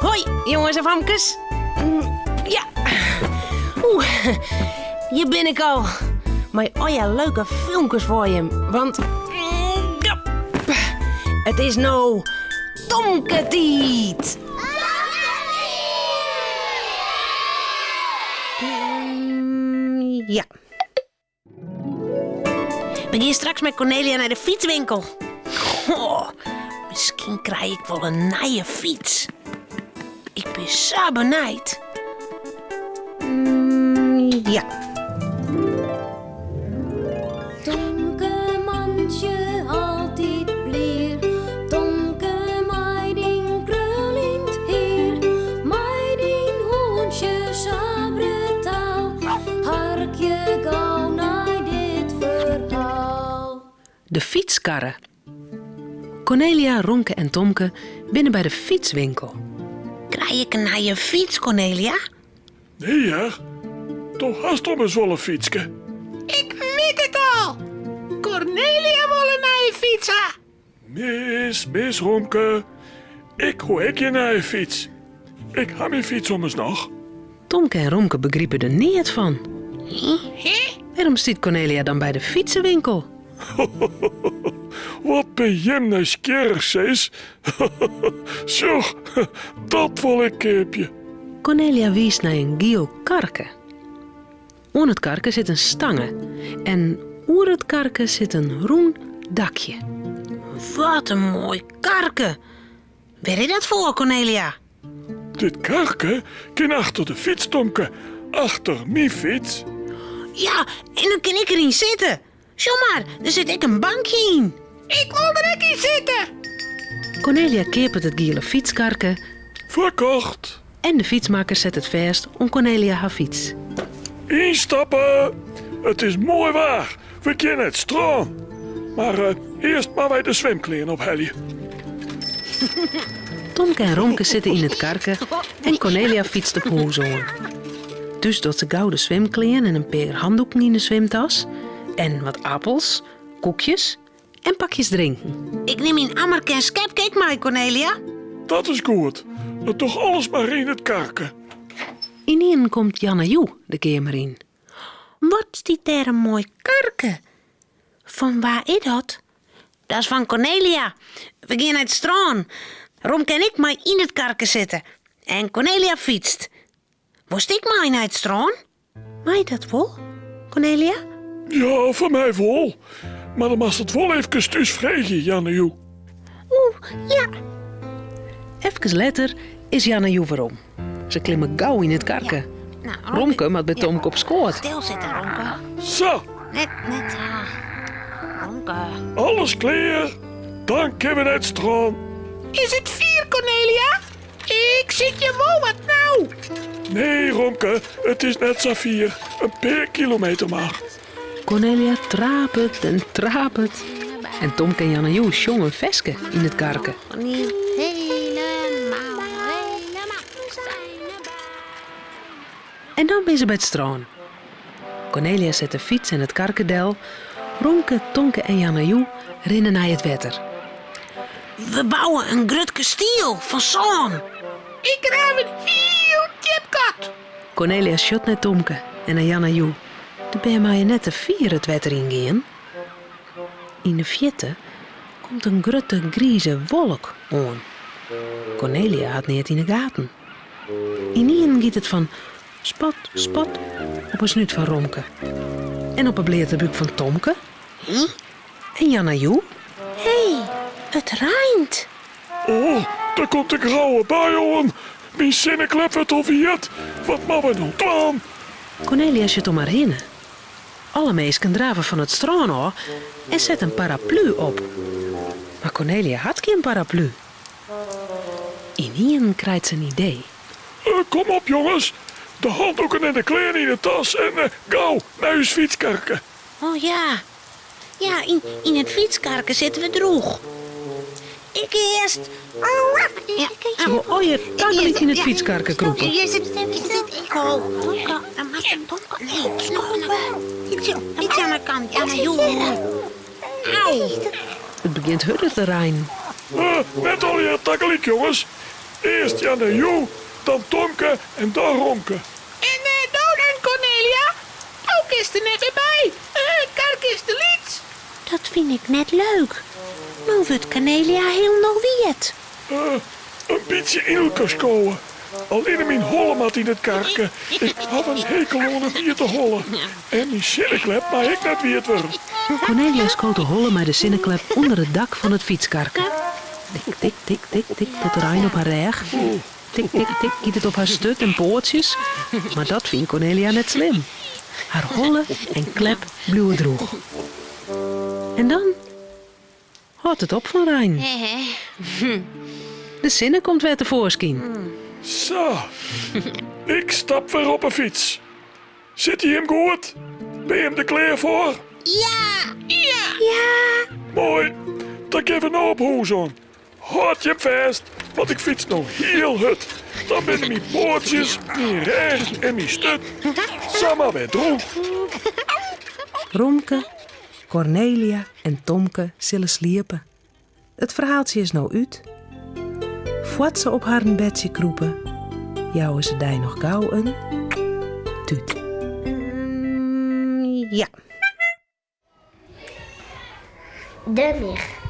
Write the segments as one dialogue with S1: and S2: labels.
S1: Hoi, jonges en famkes. Ja. Oeh, hjir bin ik al. Mei allegear leuke filmkes foar jim. Want ja, it is no Tomke-tiid. Ja. We gean straks mei Cornelia nei de fytswinkel. Oh, miskien krij ik wol in nije fyts. Ik bin sa benijd. Mm, ja.
S2: Tomke mantsje altyd blier, Tomke mei dyn kruljend hier, mei dyn hûntsje sa brutaal, Harkje gau nei dit ferhaal.
S3: De fytskarre. Cornelia, Romke en Tomke binne by de fytswinkel.
S1: Krij ik in nije fyts, Cornelia?
S4: Nee hear, do hast ommers wol in fytske.
S5: Ik wit it al! Cornelia wol in nije fyts ha.
S4: Mis, mis Romke. Ik ho ek gjin nije fyts. Ik ha myn fyts ommers noch.
S3: Tomke en Romke begripe der neat fan. Wêrom stiet Cornelia dan by de fytsewinkel?
S4: Wat bin jim nijsgjirrich, sis. Sjoch, dat wol ik keapje.
S3: Cornelia wiist nei in giel karke. Oan it karke sit in stange en oer it karke sit in rûn dakje.
S1: Wat in moai karke! Wêr is dat foar, Cornelia?
S4: Dit karke kin achter de fyts, Tomke. Achter myn fyts.
S1: Ja, en dan kin ik deryn sitte. Sjoch mar, der sit ek in bankje yn.
S5: Ik wol der ek yn sitte.
S3: Cornelia keapet it giele fytskarke.
S4: Ferkocht!
S3: En de fytsmakker set it fêst oan Cornelia har fyts.
S4: Ynstappe! It is moai waar, we gean nei it strân. Mar earst moatte wy de swimklean ophelje.
S3: Tomke en Romke sitte yn it karke en Cornelia fytst op hûs oan. Thús docht se gau de swimklean en in pear handoeken yn de swimtas en wat appels, koekjes en pakjes drinken.
S1: Ik nim myn ammerke en skepke ek mei, Cornelia.
S4: Dat is goed. Dan doch alles mar yn it karke.
S3: Ynienen komt Janne Joe de keamer yn.
S1: Wat stiet dêr in moai karke. Fan wa is dat? Dat is fan Cornelia. We gean nei it strân. Romke en ik mei yn it karke sitte. En Cornelia fytst. Wolst ek mei nei it strân? Mei dat wol, Cornelia?
S4: Ja, fan my wol. Mar dan moatst it wol efkes thús freegje, Janne Joe.
S1: Oeh, ja.
S3: Efkes letter is Janne Joe werom. Se klimme gau yn it karke.
S1: Nou,
S3: Romke moat by Tomke op skoat.
S1: Stil sitte, Romke.
S4: Sa.
S1: Net, net sa. Romke.
S4: Alles klear. Dan kinne we nei it strân.
S5: Is it fier, Cornelia? Ik sit hjir wol wat nau.
S4: Nee, Romke, it is net sa fier. In pear kilometer mar.
S3: Cornelia trapet en trapet. En Tomke en Jan en Joe sjonge in ferske yn it karke. En dan binne se by it strân. Cornelia set de fyts en it karke del. Romke, Tomke en Jan en Joe rinne nei it wetter.
S1: We bouwe in grut kastiel fan sân.
S5: Ik graaf in hiel djip gat.
S3: Cornelia sjocht nei Tomke en nei Jan en Joe. De bern meie net te fier it wetter yn gean. Yn de fierte komt in grutte grize wolk oan. Cornelia hat neat yn 'e gaten. Ynienen giet it fan spat, spat op 'e snút fan Romke en op 'e bleate búk fan Tomke en Jan en Joe.
S1: Hé, it reint!
S4: Oh, der komt in grouwe bui oan. Myn sinneklep wurdt al wiet. Wat moatte we no dwaan?
S3: Cornelia sjocht om har hinne. Alle minsken drave fan it strân ôf en sette in paraplu op. Mar Cornelia hat gjin paraplu. Ynienen krijt se in idee.
S4: Kom op jonges, de handoeken en de klean yn 'e tas en gau nei ús fytskarke.
S1: Oh ja, ja, yn it fytskarke sitte we drûch. Ik earst. Ja.
S3: Se wol allegear tagelyk yn it fytskarke krûpe. It begjint hurder te reinen.
S4: Net allegear tagelyk, jonges. Earst Janne Joe, dan Tomke en dan Romke.
S5: En do dan, Cornelia? Do kinst der net wer by. It karke is te lyts.
S1: Dat fyn ik net leuk. No wurdt Cornelia hielendal wiet.
S4: In bytsje yn elkoar skowe. Allinne myn holle moat yn it karke. Ik haw in hekel oan in wiete holle. En myn sinneklep mei ek net wiet wurde.
S3: Cornelia skoot de holle mei de sinneklep ûnder it dak fan it fytskarke. Tik, tik, tik, tik, tik docht de rein op har rêch. Tik, tik, tik giet it op har sturt en poatsjes. Mar dat fynt Cornelia net slim. Har holle en klep bliuwe drûch. En dan hâldt it op fan reinen. De sinne komt wer tefoarskyn.
S4: Sa, ik stap wer op 'e fyts. Sitte jim goed? Binne jim der klear foar?
S1: Ja!
S5: Ja!
S1: Ja!
S4: Moai, dan kinne we no op hûs oan. Hâld jim fêst, want ik fyts no hiel hurd. Dan binne myn poatsjes, myn rêch en myn sturt samar wer drûch.
S3: Romke, Cornelia en Tomke sille sliepe. It ferhaaltsje is no út. Foar't se op harren bedsje krûpe, jouwe se dy noch gau in tút.
S1: Ja.
S6: De mich.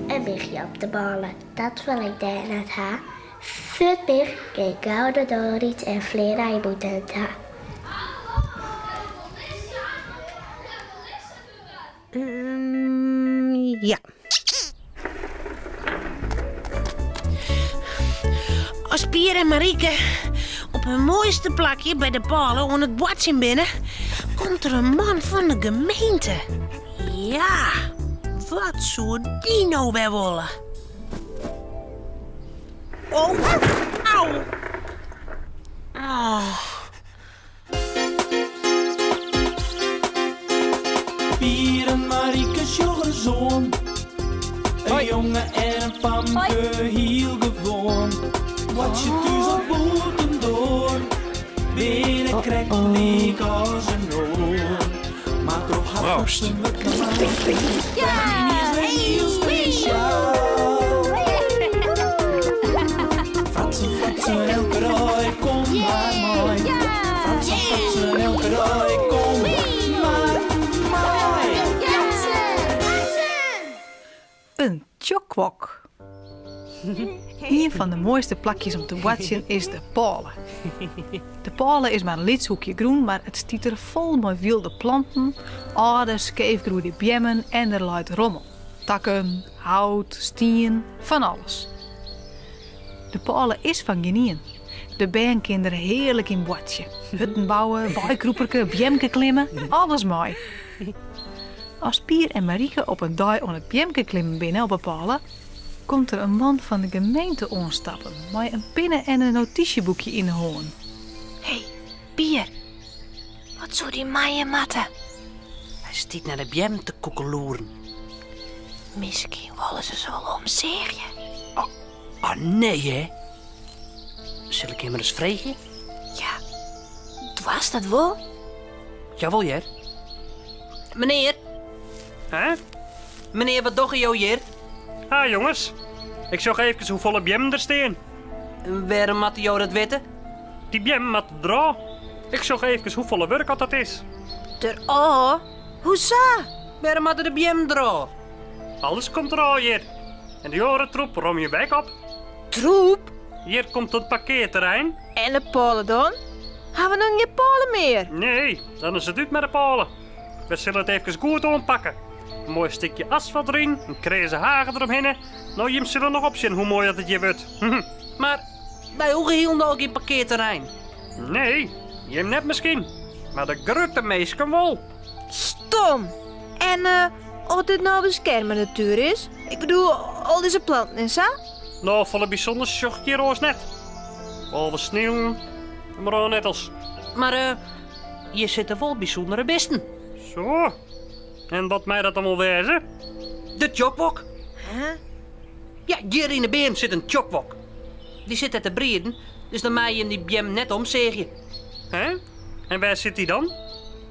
S6: In michje op de bôle, dat wol ik dêr net ha. Furt mich, gean gau de doar út en flean nei bûten ta.
S1: Ja. As Pier en Marieke op hun moaiste plakje by de pôle oan it boartsjen binne, komt der in man fan de gemeente. Ja, wat soe dy no wer wolle? Oh, au! Oh.
S7: Pier en Marieke sjogge ris oan. In jonge en in famke, hiel gewoan. Boartsje thús of bûtendoar, binne krekt lyk as in oar. Mar troch har fratsen wurdt ynienen hiel spesjaal. Fratsen, fratsen, elke dei, kom mar mei. Fratsen, fratsen, elke dei, kom mar mei.
S8: In tsjokwok. Ien fan de moaiste plakjes om te boartsjen is de Pôle. De Pôle is mar in lyts hoekje grûn, mar it stiet der fol mei wylde planten, âlde, skeefgroeide beammen en der leit rommel. Takken, hout, stien, fan alles. De Pôle is fan gjinien. De bern kin der hearlik yn boartsje. Hutten bouwe, weikrûperke, beamke klimme, alles mei. As Pier en Marieke op in dei oan it beamke klimmen binne op 'e Pôle, komt der in man fan de gemeente oanstappen mei in pinne en in notysjeboekje yn 'e hân.
S1: Hé, Pier, wat soe dy meie moatte? Hy stiet nei de beammen te koekeloeren. Miskien wolle se se wol omseagje.
S9: Oh, oh nee hè. Sil ik him ris freegje?
S1: Ja, doarst dat wol?
S9: Jawol hear. Menear.
S10: Hè?
S9: Menear, wat dogge jo hjir?
S10: Ah jonges, ik sjoch eefkes hoefolle beammen der stean.
S9: Wêrom moatte jo dat witte?
S10: Dy beammen moatte derôf. Ik sjoch eefkes hoefolle wurk oft dat is.
S1: Derôf? Hoesa?
S9: Wêrom moatte de beammen derôf?
S10: Alles komt derôf hjir. En de oare troep romje we ek op.
S11: Troep?
S10: Hjir komt it parkearterrein.
S11: En de pôle dan? Ha we dan gjin pôle mear?
S10: Nee, dan is it út mei de pôle. We sille it eefkes goed oanpakke. In moai stikje asfalt deryn, in kreaze hage deromhinne. No, jim sille noch opsjen hoe moai dat it hjir wurdt.
S9: Mar wy hoege hielendal gjin parkearterrein.
S10: Nee, jim net miskien, mar de grutte minsken wol.
S11: Stom! En oft dit no beskerme natuer is? Ik bedoel, al dizze planten en sa?
S10: No, folle bysûnders sjoch ik hjir oars net. Behalve snielen en brânnettels.
S9: Mar hjir sitte wol bysûndere bisten.
S10: Zo. En wat mei dat dan wol wêze?
S9: De tjokwok.
S11: Huh?
S9: Ja, hjir yn 'e beam sit in tjokwok. Dy sit dêr te brieden, dus dan meie jim dy beam net omseagje.
S10: Hè? En wêr sit dy dan?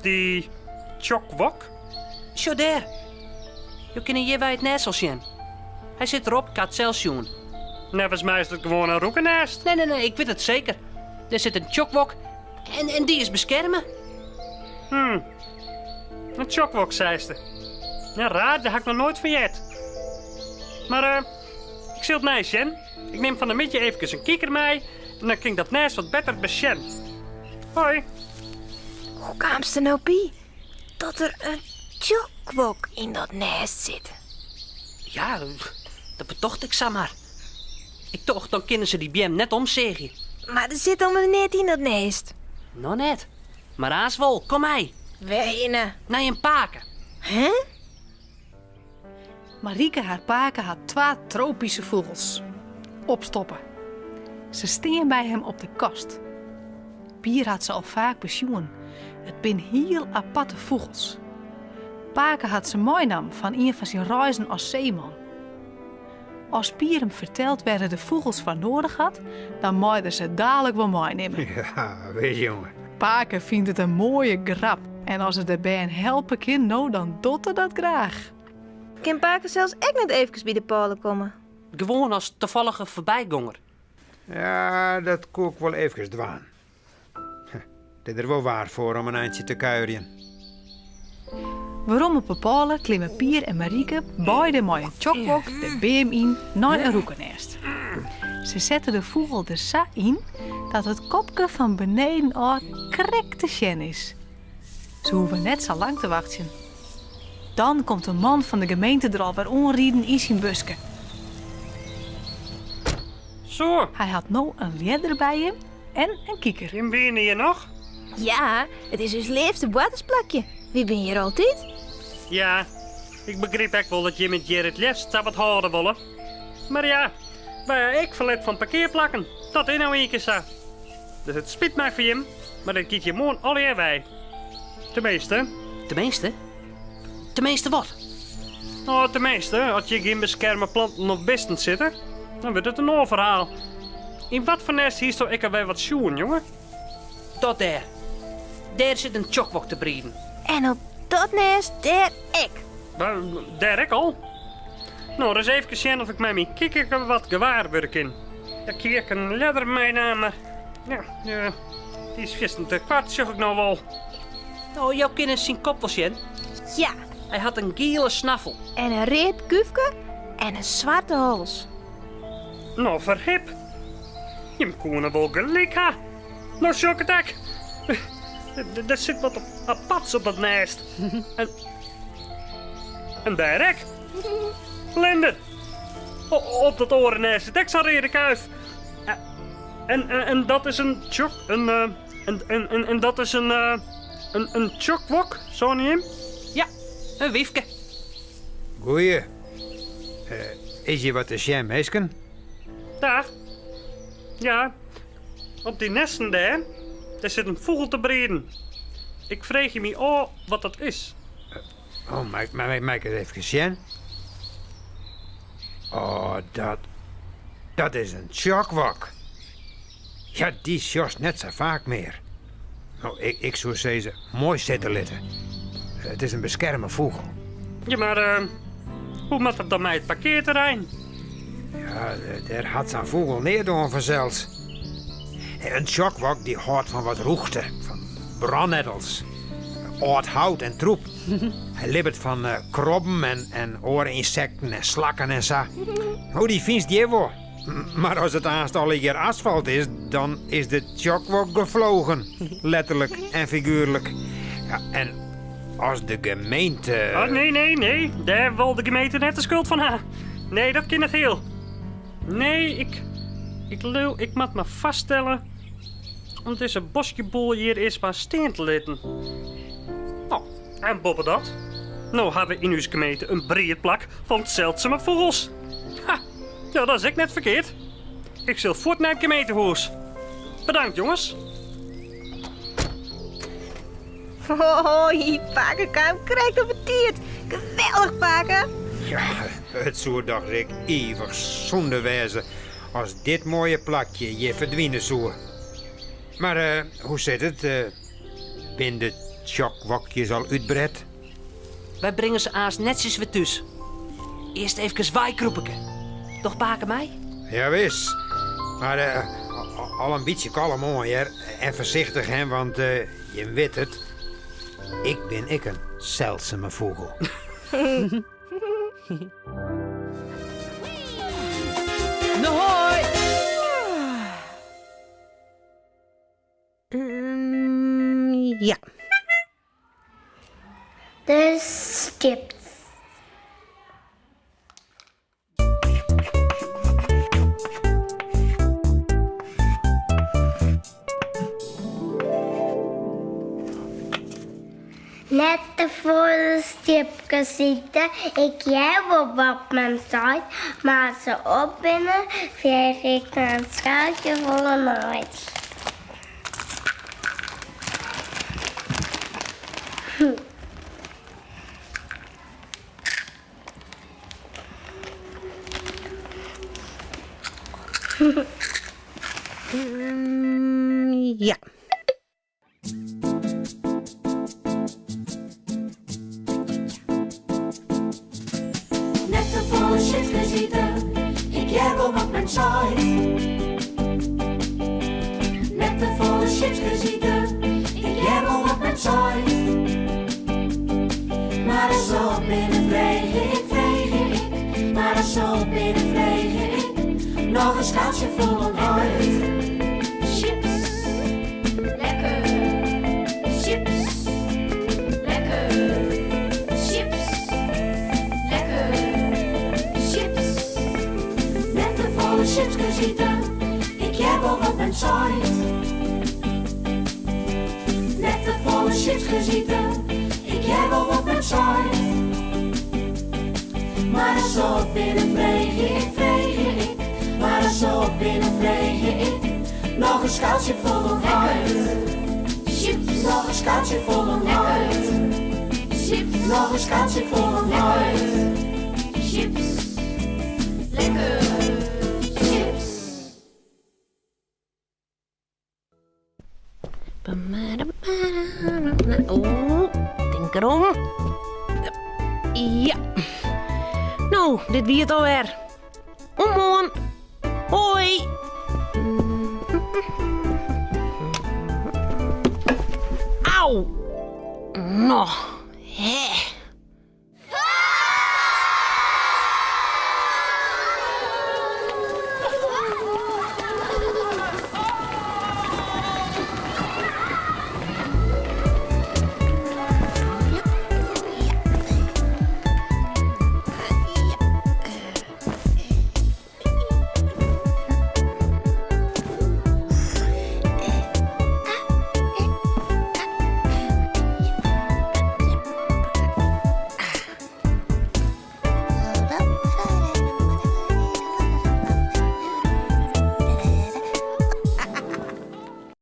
S10: Dy tsjokwok?
S9: Sjoch dêr. Jo kinne hjirwei it nêst al sjen. Hy sit derop, ik ha it sels sjoen.
S10: Neffens my is dat gewoan in roekenêst.
S9: Nee, nee, nee, ik wit it seker. Dêr sit in tsjokwok en, en dy is beskerme.
S10: Hmm. In tsjokwok, seiste. Ja, raar, dêr ha ik noch noait fan heard. Mar eh, ik sil it neisjen. Ik nim fan 'e middei eefkes in kiker mei en dan kin ik dat nêst wat better besjen. Hoi.
S11: Hoe kaamst der no by dat der in tsjokwok yn dat nêst sit?
S9: Ja, dat betocht ik samar. Ik tocht, dan kinne se dy beam net omseagje.
S11: Mar der sit ommers neat yn dat nêst.
S9: Noch net. Mar aanst wol, kom mei.
S11: Wêrhinne?
S9: Nei jim pake.
S11: Hè?
S8: Marike har pake hat twa tropyske fûgels opstoppe. Se stean by him op de kast. Pier hat se al faak besjoen. It bin hiel aparte fûgels. Pake hat se meinaam fan ien fan syn reizen as seeman. As Pier him fertelt wêr't er de fûgels foar noadich hat, dan mei er se dalik wol meinimme.
S12: Ja, wis jonge.
S8: Pake fynt it in moaie grap en as er de bern helpe kin, no dan docht er dat graach.
S11: Kin pake sels ek net eefkes by de pôle komme?
S9: Gewoan as tafallige foarbygonger.
S12: Ja, dat koe ik wol eefkes dwaan. It is der wol waar foar om in eintsje te kuierjen.
S8: Werom op 'e pôle klimme Pier en Marike beide mei in tsjokwok de beam yn nei in roekenêst. Se sette de fûgel der sa yn dat it kopke fan beneden ôf krekt te sjen is. Se hoege net sa lang te wachtsjen. Dan komt de man fan de gemeente der alwer oanriden yn syn buske.
S10: Zo.
S8: Hy hat no in ljedder by him en in kiker.
S10: Jim wiene hjir noch?
S11: Ja, it is ús leafste boartersplakje. Wy binne hjir altyd.
S10: Ja, ik begryp ek wol dat jim it hjir it leafst sa wat hâlde wolle. Mar ja, wy ha ek ferlet fan parkearplakken. Dat is no ienkear sa. Dus it spyt my foar jim, mar dit giet hjir moarn allegear wei. Teminsten.
S9: Teminsten? Teminsten wat?
S10: No, teminsten, as hjir gjin beskerme planten of bisten sitte, dan wurdt it in oar ferhaal. Yn wat foar nêst hiesto ek alwer wat sjoen, jonge?
S9: Dat dêr. Dêr sit in tsjokwok te brieden.
S11: En op dat nêst dêr ek.
S10: Dêr ek al? No, ris eefkes sjen of ik mei myn kiker wat gewaar wurde kin. Ik hie ek in ljedder meinaam, mar ja, dy is fierstente koart, sjoch ik no wol.
S9: No, jo kinne syn kop wol sjen.
S11: Ja.
S9: Hy hat in giele snaffel.
S11: En in read kúfke en in swarte hals.
S10: No, ferhip. Jim koene wol gelyk ha. No sjoch ik it ek. Der sit wat aparts op dat nêst. En, en dêr ek. Linder. Op dat oare nêst sit ek sa'n reade kuif. En, en, en dat is in tsjok, in, eh, en, en, en, en dat is in, eh, in, in tsjokwok, seine jim?
S9: Ja, in wyfke.
S12: Goeie. Eh, is hjir wat te sjen, minsken?
S10: Dag. Ja, op dy nesten dêr, dêr sit in fûgel te brieden. Ik freegje my ôf wat dat is.
S12: Oh, mei, mei, mei ik it efkes sjen? Oh, dat, dat is in tsjokwok. Ja, dy sjochst net sa faak mear. No, ik, ik soe sizze, moai sitte litte. It is in beskerme fûgel.
S10: Ja, mar eh, hoe moat dat dan mei it parkearterrein?
S12: Ja, dêr hat sa'n fûgel neat oan fansels. In tsjokwok dy hâldt fan wat rûchte, fan brânnettels, âld hout en troep. Hy libbet fan eh, krobben en, en oare ynsekten en slakken en sa. Oh, dy fynst hjir wol. Mar as it aanst allegear asfalt is, dan is de tsjokwok gevlogen. Letterlik en figuerlik. Ja, en as de gemeente.
S10: Oh, nee, nee, nee. Dêr wol de gemeente net de skuld fan ha. Nee, dat kin net hiel. Nee, ik, ik leau, ik moat mar foarstelle om dizze boskjeboel hjir earst mar stean te litten. No, en boppedat, no ha we yn ús gemeente in briedplak fan seldsume fûgels. Ha, ja, dat is ek net ferkeard. Ik sil fuort nei it gemeentehûs. Bedankt, jonges.
S11: Hoi, pake kaam krekt op 'e tiid. Geweldich, pake.
S12: Ja, it soe dochs ek ivich sûnde wêze as dit moaie plakje hjir ferdwine soe. Mar eh, hoe sit it? Eh, bin de. tsjokwokjes al útbret?
S9: Wy bringe se aanst netsjes wer thús. Earst eefkes weikrûpeke. Docht pake mei?
S12: Jawis. Mar al in bytsje kalm oan, hear. En foarsichtich, hè, want jim witte it, ik bin ek in seldsume fûgel.
S9: No hoi!
S1: Ja.
S6: De sjips. Net te folle sjipkes ite, ik hear wol wat men seit, mar as se op binne, freegje ik nei in skaaltsje folle nait.
S1: Ja.
S7: Net te folle sjipskes ite, ik hear wol wat men seit. Net te folle sjipskes ite, ik hear wol wat men seit. Mar as se op binne freegje ik, freegje ik, mar as se op binne freegje ik, noch in skaaltsje fol oan heit.
S2: Sjips, lekker. Sjips, lekker. Sjips, lekker.
S7: Sjips, net te folle sjipskes ite, ik hear wol wat men seit. Net te folle sjipskes ite, ik hear wol wat men seit. Mar as se op binne freegje ik, freegje ik, mar as se op binne freegje ik, noch in skaaltsje fol oan heit.
S2: Sjips,
S7: Noch in skaaltsje fol oan heit.
S2: Sjips,
S7: Noch in skaaltsje fol oan heit.
S2: Sjips, lekker. Sjips.
S1: Oeh, tink derom. Ja. No, dit wie it alwer. Oant moarn. Hoi. Au. No, hè.